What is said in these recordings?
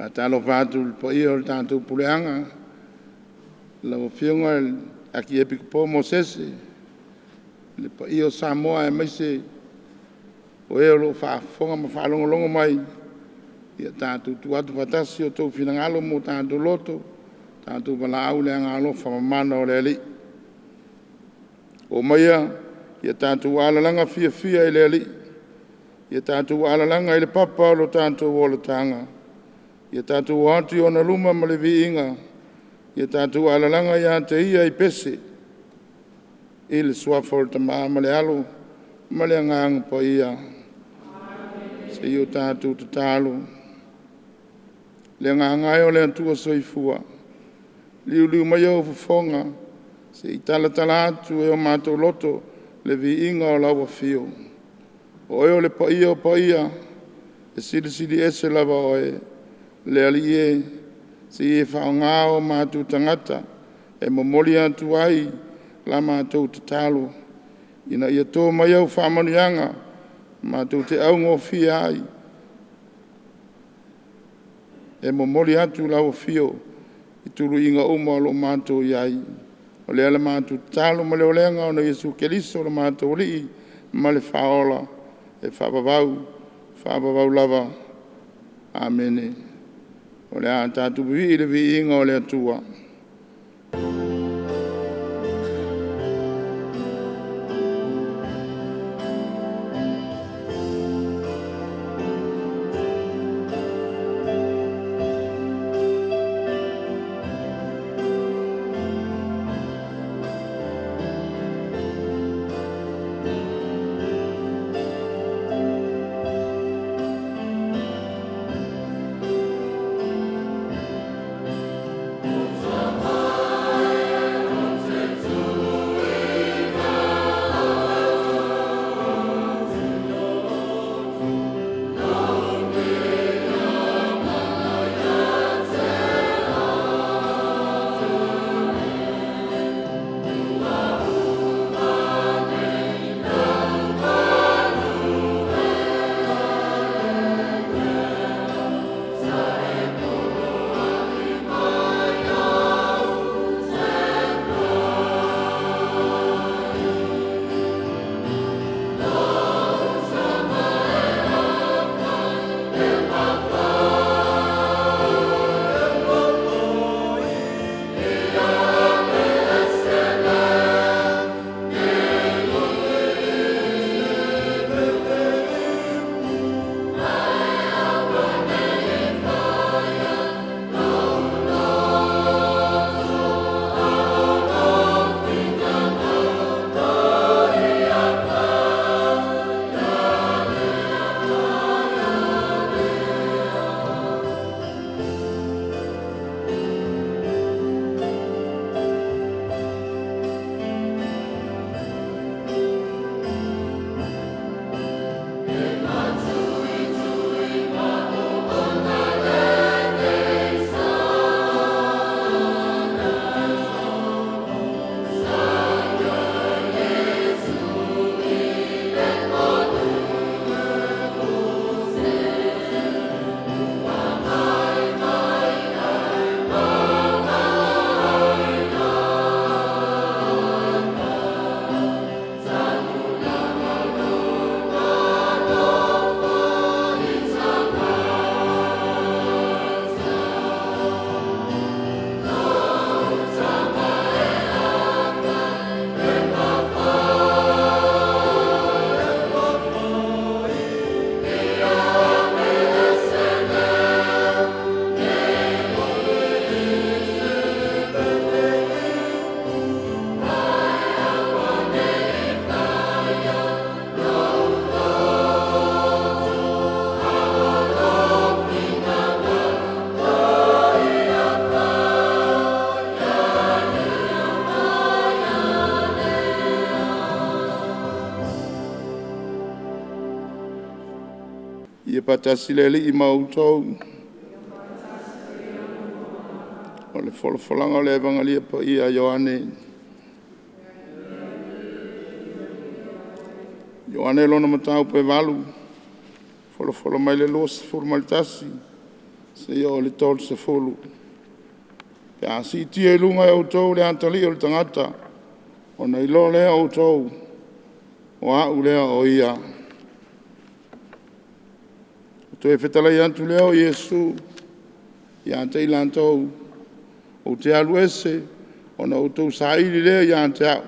Faatalofa atu i le paia o le tatou puleaga, lau Afioga i le Akiepikopo o Mosese, le paia o Samoa aemaise o e o lo o faafofoga ma faalogologo mai, ia tatou tuu atu faatasi o outou finagalo ma o tatou loto, tatou valaau i le agaalofa mamana o le Alii. Omaia ia tatou alalaga fiafia i le Alii, ia tatou alalaga i le papa o lo tatou olataga, ia tatou o atu i ona luma ma le viiga, ia tatou alalaga ia te Ia i pese, i le Suafa o le Tama ma le Alo ma le Agaga Paia. Se i o tatou tatalo. Le Agaga e o le Atua Soifua, liuliu maia ou fofoga se i talatala atu e o matou loto le viiga o lau afio. O Oe o le paia o paia, e silisili ese lava Oe. Le Alii e, se i e faaaoga o matou tagata e momoli atu ai la matou tatalo ina ia to mai au faamanuiaga matou te augofie ai e momoli atu lau afio i tuluiga uma o lo o matou i ai. O lea la matou tatalo ma le olega ona o Iesu Keriso o lo matou Alii ma le Faaola, e faavavau, faavavau lava. Amene. O le a tatou vivii i le viiga o le Atua. Ia faatasi le Alii ma outou. O le folafolaga o le Evagalia Paia a Ioane. Ioane lona mataupu e 8, folafola mai le 21 seia oo i le 30. Pe a siitia i luga e outou le Atalii o le Tagata, ona iloa lea e outou o Au lea o Ia. Ona toe fetalai atu lea o Iesu ia te i latou, “Ou te alu ese ona outou saili lea ia te au,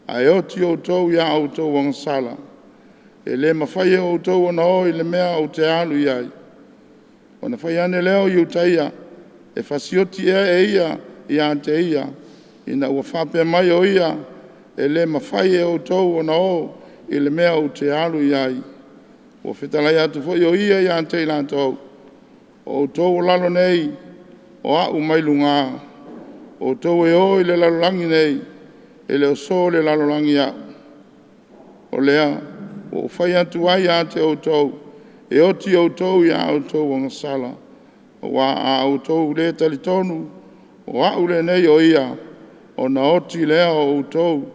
ae oti outou i a outou agasala. E le mafai e outou ona o i le mea ou te alu i ai.” Ona fai ane lea o Iutaia, “E fasioti ea e ia ia te ia, ina ua faapea mai o ia, ‘E le mafai e outou ona o i le mea ou te alu i ai’? Ua fetalai atu foi o ia ia te i latou, ‘O outou o lalo nei, o au mai luga. O outou e o i le lalolagi nei, e le o so le lalolagi i au. O lea ua ou fai atu ai ia te outou, e oti outou i a outou agasala. Aua a outou le talitonu o Au lenei o Ia, ona oti lea o outou.”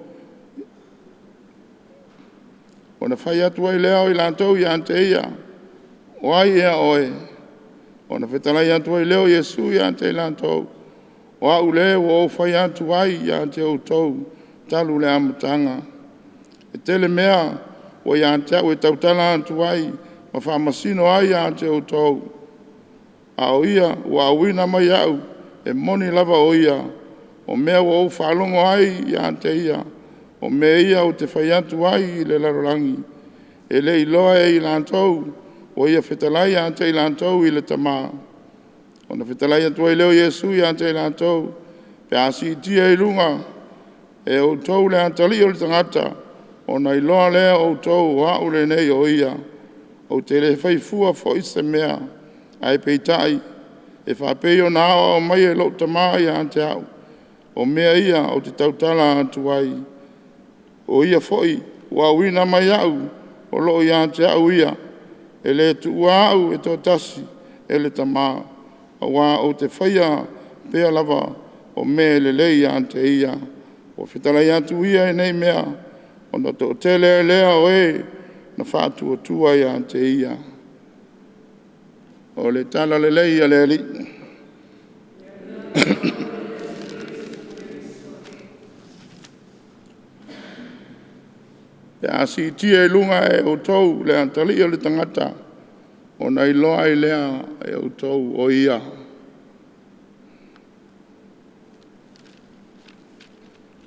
Ona fai atu ai lea o i latou ia te ia, “O ai ea oe?” Ona fetalai atu ai lea o Iesu ia te i latou, “O Au le ua ou fai atu ai ia te outou talu le amataga. E tele mea ua ia te au e tautala atu ai ma faamasino ai ia te outou, a o Ia ua auina mai au, e moni lava o Ia. O mea ua ou faalogo ai ia te Ia, o mea ia ou te fai atu ai i le lalolagi.” E le i iloa e i latou ua Ia fetalai ia te i latou i le Tama. Ona fetalai atu ai lea o Iesu ia te i latou, “Pe a siitia i luga e outou le Atalii o le Tagata, ona iloa lea o outou o Au lenei o Ia. Ou te le fai fua foi se mea, ae peitai, e faapei ona aoao mai e lou Tama ia te au, o mea ia ou te tautala atu ai. O Ia foi ua auina mai au, o lo o ia te au ia. E le tuua au e toatasi e le Tama, aua ou te faia pea lava o mea e lelei ia te ia.” Ua fetalai atu ia i nei mea ona toatele ai lea o e na faatuatua ia te ia. O le Tala Lelei a le Alii. Pe a siitia i luga e outou le Atalii o le Tagata, ona iloa ai lea e outou o Ia.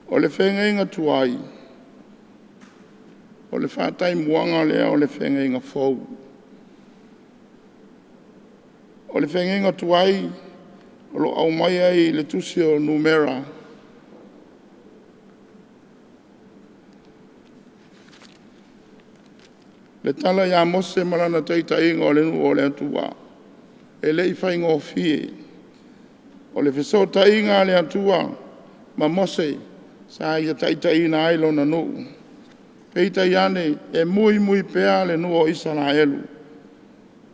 O le feagaiga tuai, o le faataimuaga lea o le feagaiga fou. O le feagaiga tuai o lo o aumai ai i le tusi o Numera, le tala ia Mose ma lana taitaiga o le nuu o le Atua. E le i faigofie. O le fesootaiga a le Atua ma Mose sa ia taitaiina ai lona nuu. Peitai ane, e muimui pea le nuu o Isaraelu.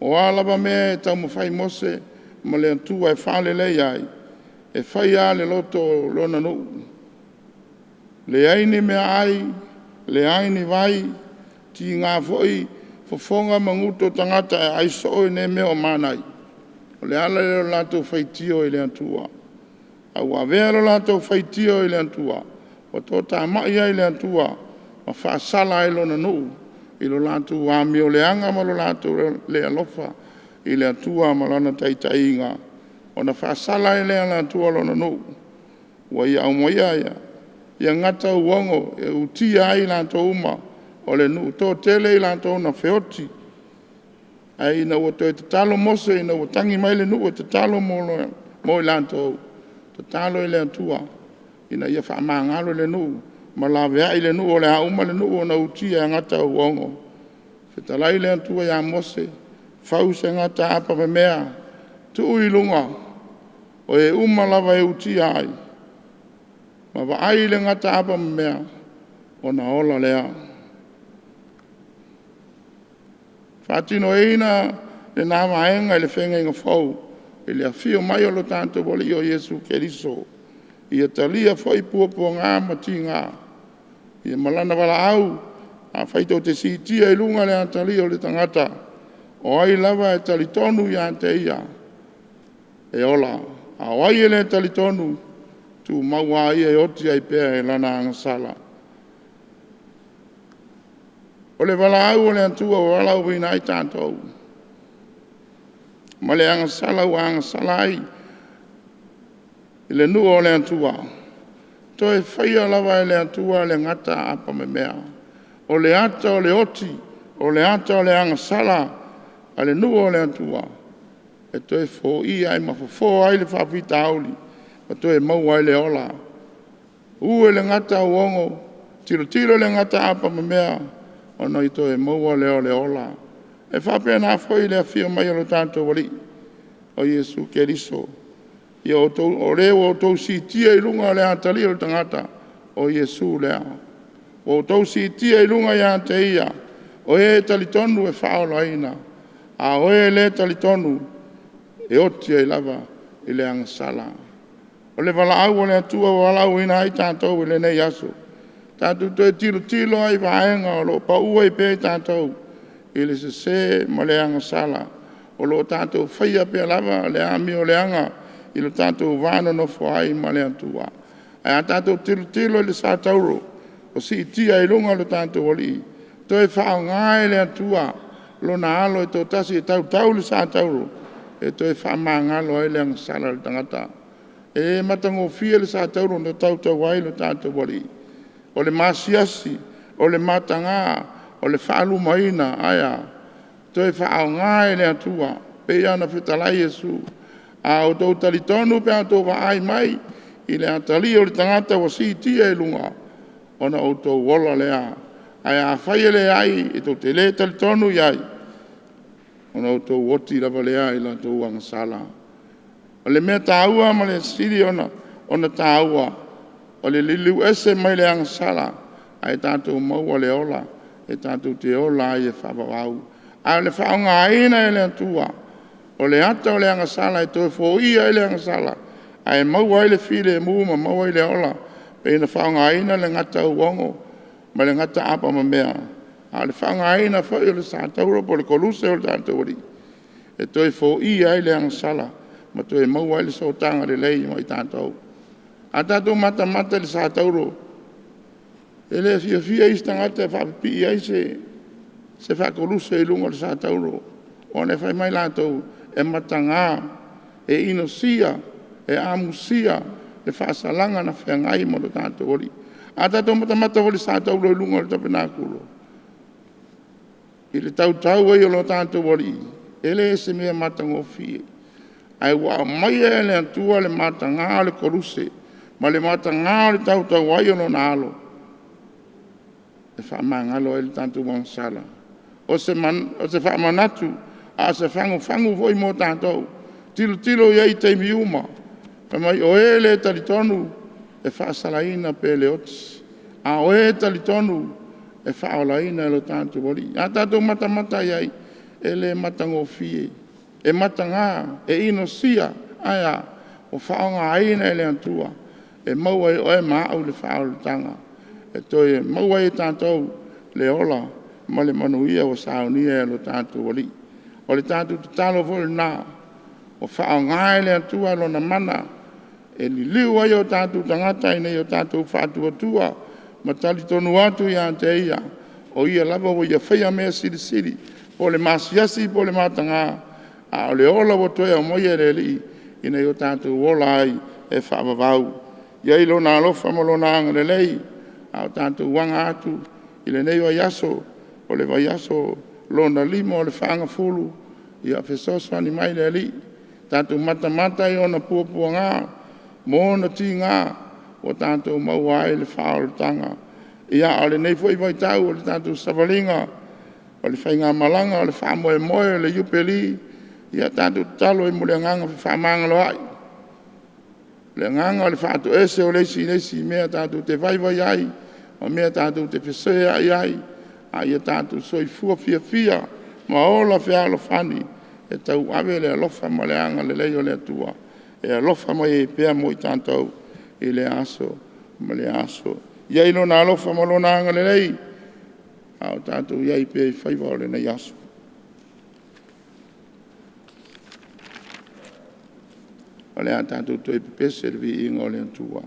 O a lava mea e taumafai Mose ma le Atua e faaleleia ai, e fai lava le loto o lona nuu, leai ni meaai, leai ni vai, tiga foi fofoga ma gutu o tagata e aai soo i nei mea o mana. O le ala lea o le latou faitio i le Atua. Ae ua avea lo latou faitio i le Atua ua toatamai ai le Atua ma faasala ai lona nuu i lo latou amioleaga ma lo latou le alofa i le Atua ma Lana taitaiga. Ona faasala ai lea e le Atua lona nuu, ua ia aumaia ia gata uogo e utia ai i latou uma o le nuu, e toatele i latou na feoti. Ae ina ua toe tatalo Mose ina ua tagi mai le nuu e tatalo mo i latou, tatalo i le Atua ina ia faamagalo le nuu ma laveai le nuu, o le a uma le nuu ona utia e gata uogo. Fetalai le Atua ia Mose, fau se gata apamemea tuu i luga, o e uma lava e utia ai ma vaai i le gata apamemea, ona ola lea. Faatinoina lena vaega i le feagaiga fou i le afio mai o lo tatou Alii o Iesu Keriso. Ia talia foi puapuaga ma tiga, ia ma lana valaau. Afai tou te siitia i luga le Atalii o le Tagata, o ai lava e talitonu ia te ia, e ola. A o ai e le talitonu, e tumau lava ia e oti ai pea i lana agasala. O le valaau a le Atua ua valaauina ai tatou, ma le agasala ua agasala ai i le nuu o le Atua, toe faia lava e le Atua le gata apamemea, o le ata o le oti, o le ata o le agasala a le nuu o le Atua, e toe foia ai ma fofo ai le faafitauli ma toe maua ai le ola. U i le gata auogo, tilotilo i le gata apamemea, ona toe maua lea o le ola. E faapena foi le afio mai o lo tatou Alii, o Iesu Keriso. O le ua outou siitia i luga o le atalii o le tagata, o Iesu lea. Ua outou siitia i luga ia te Ia, o e talitonu e faaolaina, a o e le talitonu, e oti ai lava i le agasala. O le valaau a le Atua ua valaauina ai tatou i lenei aso, tatou toe tilotilo lava i vaega o lo o pau ai pea tatou i le sese ma le agasala, o lo o tatou faia pea lava le amio leaga i lo tatou va nonofo ai ma le Atua. Ae a tatou tilotilo i le sa tauro ua siitia i luga lo tatou Alii, toe faaaoga e le Atua Lona Alo e toatasi e tautau le sa tauro e toe faamagalo ai le agasala a le tagata. E le matagofie le sa tauro na tautau ai lo tatou Alii. O le masiasi, o le mataga, o le faalumaina. Ae a? Toe faaaoga e le Atua. E pei lava ona fetalai Iesu, “A outou talitonu pe a outou vaai mai i le Atalii o le Tagata ua siitia i luga, ona outou ola lea. Ae afai e leai, e tou te le talitonu i ai, ona outou oti lava lea i la outou agasala.” O le mea taua ma le sili ona taua, o le liliu ese mai le agasala ae tatou maua le ola e tatou te ola ai e faavavau. A o le faaaogaina e le Atua o le ata o le agasala e toe foia ai le agasala ae maua ai le filemu ma maua ai le ola, e pei ona faaaogaina le gata auogo ma le gata apamemea, a o le faaaogaina foi o le sa tauro po o le koluse o le tatou Alii e toe foia ai le agasala ma toe maua ai le sootaga lelei ma i tatou. A tatou matamata i le sa tauro, e le fiafia isi tagata e faapipii ai se faakoluse i luga o le sa tauro, ona e fai mai latou, e mataga, e inosia, e amusia le faasalaga na feagai ma lo tatou Alii. A tatou matamata foi i le sa tauro i luga o le tapenakulu i le tautau ai o lo tatou Alii, e le o se mea matagofie, ae ua aumaia e le Atua le mataga o le koluse ma le mataga o le tautau ai o Lona Alo e faamagalo ai le tatou agasala. O se faamanatu, a o se fagufagu foi mo tatou, tilotilo i ai i taimi uma. Fai mai, o e le talitonu e faasalaina pea e le oti, a o e talitonu e faaolaina e lo tatou Alii. A tatou matamata i ai, e le matagofie, e mataga, e inosia. Ae a? Ua faaaogaina e le Atua e maua ai e oe ma au le faaolataga, e toe maua ai e tatou le ola ma le manuia ua saunia e lo tatou Alii. O le tatou tatalo foi lena, ua faaaoga e le Atua Lona mana e liliu ai o tatou tagata ina ia tatou faatuatua ma talitonu atu ia te Ia, o Ia lava ua Ia faia mea silisili, po o le masiasi po o le mataga, a o le ola ua toe aumaia e le Alii ina ia tatou ola ai e faavavau. Ia i ai Lona alofa ma Lona agalelei a o tatou aga atu i lenei vaiaso, o le vaiaso lona lima o le faagafulu. Ia fesoasoani mai le Alii, tatou matamata i Ona puapuaga ma ona tiga ua tatou maua ai le faaolataga. Ia, a o lenei foi vaitau o le tatou savaliga o le faigamalaga o le faamoemoe o le Iupeli, ia tatou tatalo ai mo le agaga fefaamagaloai, le agaga o le faatoese o le isi i le isi i mea tatou te vaivai ai ma mea tatou te feseai ai, a ia tatou soifua fiafia ma ola fealofani e tauave le alofa ma le agalelei o le Atua e alofa mai ai pea mo i tatou i lea aso ma lea aso. Ia i ai Lona alofa ma Lona agalelei a o tatou i ai pea i faiva o lenei aso. O le a tatou toe pepese i le viiga o le Atua.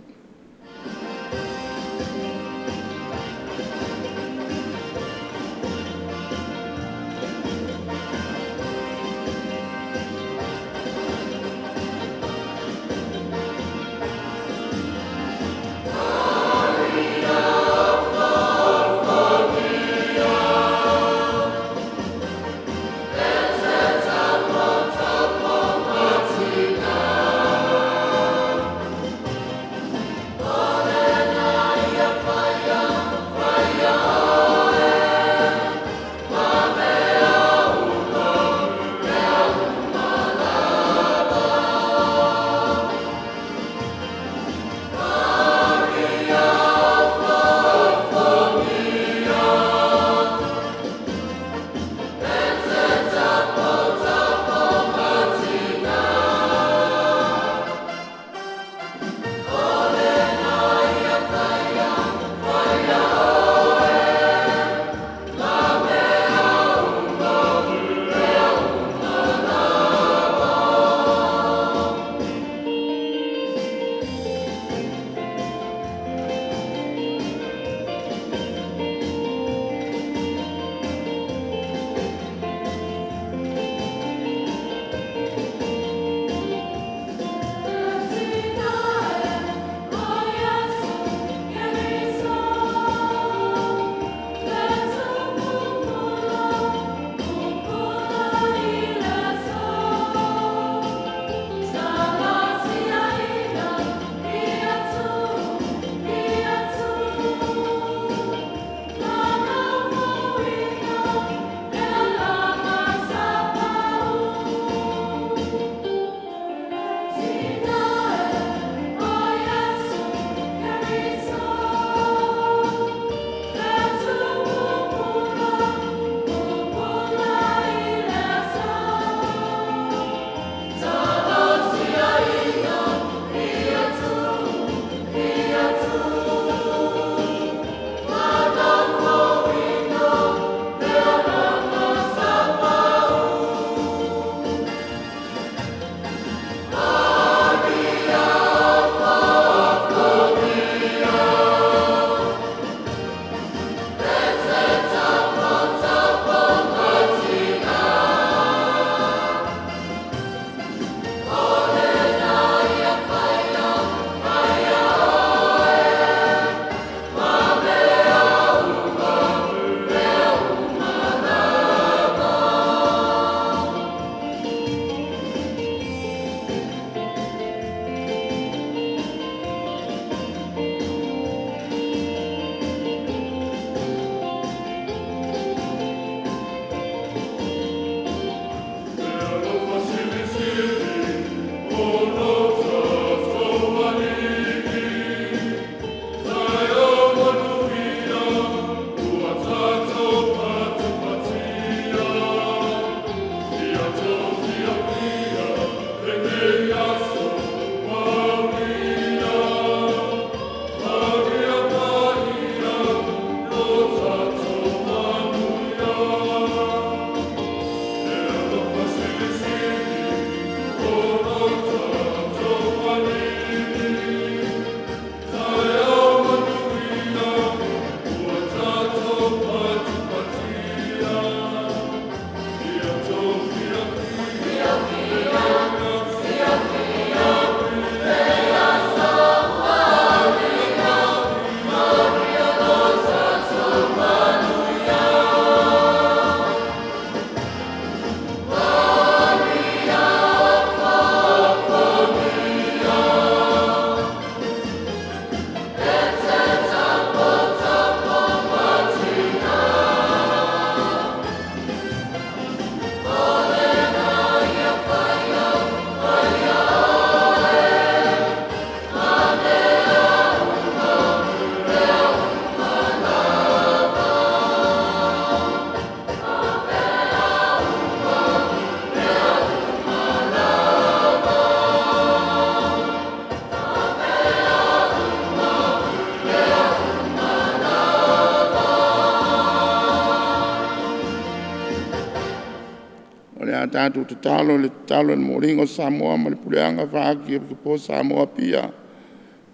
Tatou tatalo i le tatalo i le momoliga o Samoa ma le Puleaga Faa-Arkipikopo o Samoa Apia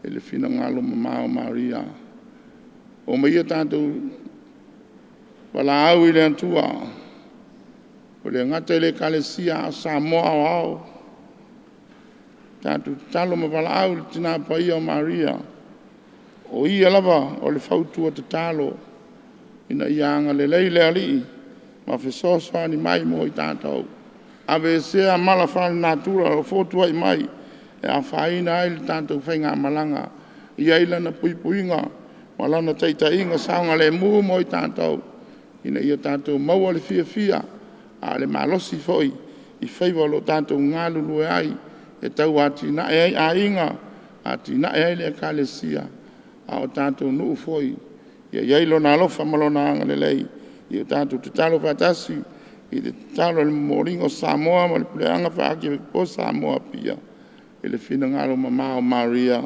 i le finagalo mamao o Maria. Omaia tatou valaau i le Atua, ua le gata i le Ekalesia a o Samoa aoao. Tatou tatalo ma valaau i le Tina Paia o Maria, o ia lava o le fautua tatalo ina ia agalelei le Alii ma fesoasoani mai mo i tatou. Aveesea mala faalenatura o lo o fotuai mai e afaina ai le tatou faigamalaga. Ia i ai Lana puipuiga ma Lana taitaiga saogalemu mo i tatou, ina ia tatou maua le fiafia a o le malosi foi i faiva o lo o tatou galulue ai e tau atiae ai aiga, atiae ai le Ekalesia, a o tatou nuu foi. Ia i ai Lona alofa ma Lona agalelei. Ia tatou tatalo faatasi i le tatalo i le momoliga o Samoa ma le Puleaga Faa-Epikopo o Samoa i Apia i le finagalo mamao o Maria.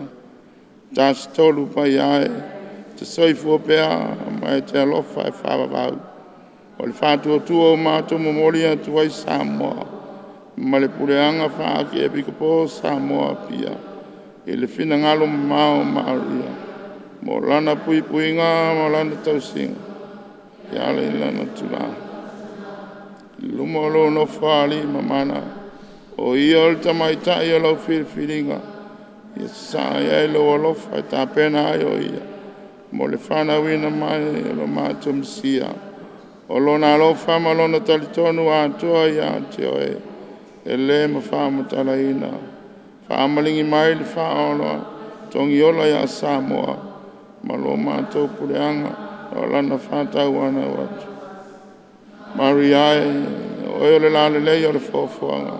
Tasi Tolu Paia e, e te soifua pea ma e te alofa e faavavau. O le faatuatua ua matou momoli atu ai Samoa ma le Puleaga Faa-Epikopo o Samoa i Apia i le finagalo mamao o Maria, mo lana puipuiga ma lana tausiga e ala i lana tulaga i luma o lou Nofoalii mamana. O Ia o le Tamaitai o lau filifiliga, ia sasaa i ai lou alofa e tapena ai o Ia mo le fanauina mai o lo matou Mesia. O Lona alofa ma Lona talitonu atoa ia te oe, e le faamatalaina. Faamaligi mai le Faaola Togiola ia Samoa ma lo matou puleaga o lana faatauanau atu. Maria e, o oe o le lalelei o le foafoaga.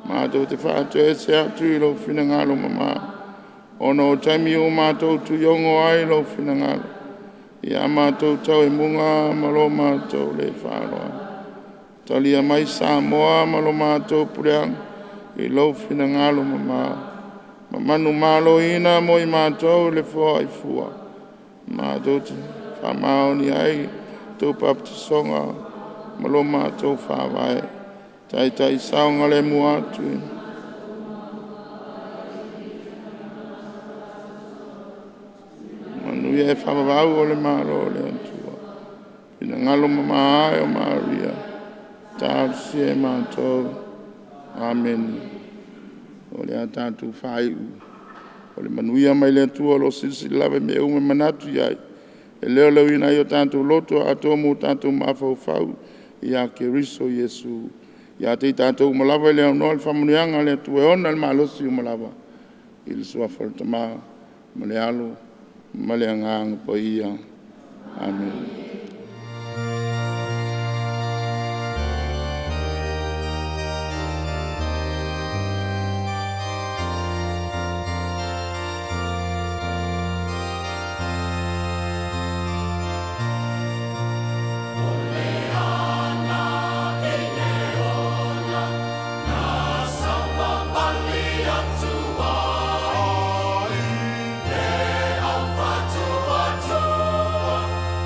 Matou te faatoese atu i lou finagalo mama, ona o taimi ua matou tuiogo ai lou finagalo ia matou tauimuga ma lo matou le faaaloalo. Talia mai Samoa ma lo matou puleaga i lou finagalo mama, ma manumaloina mo i matou le foai fua. Matou te faamaonia ai la matou papatisoga ma lo matou faavae, taitai saogalemu atu i manuia e faavavau o le Malo o le Atua. Finagalo mama ae o Maria, talosia e matou. Amene. O le a tatou faaiu, o le manuia mai le Atua o lo o silisili lava i mea uma e manatu i ai, e leoleoina ai o tatou loto atoa ma o tatou mafaufau ia Keriso Iesu. Ia te i tatou uma lava e le aunoa le faamanuiaga a le Atua e ona le malosi uma lava, i le suafa o le Tama ma le Alo ma le Agaga Paia. Amene.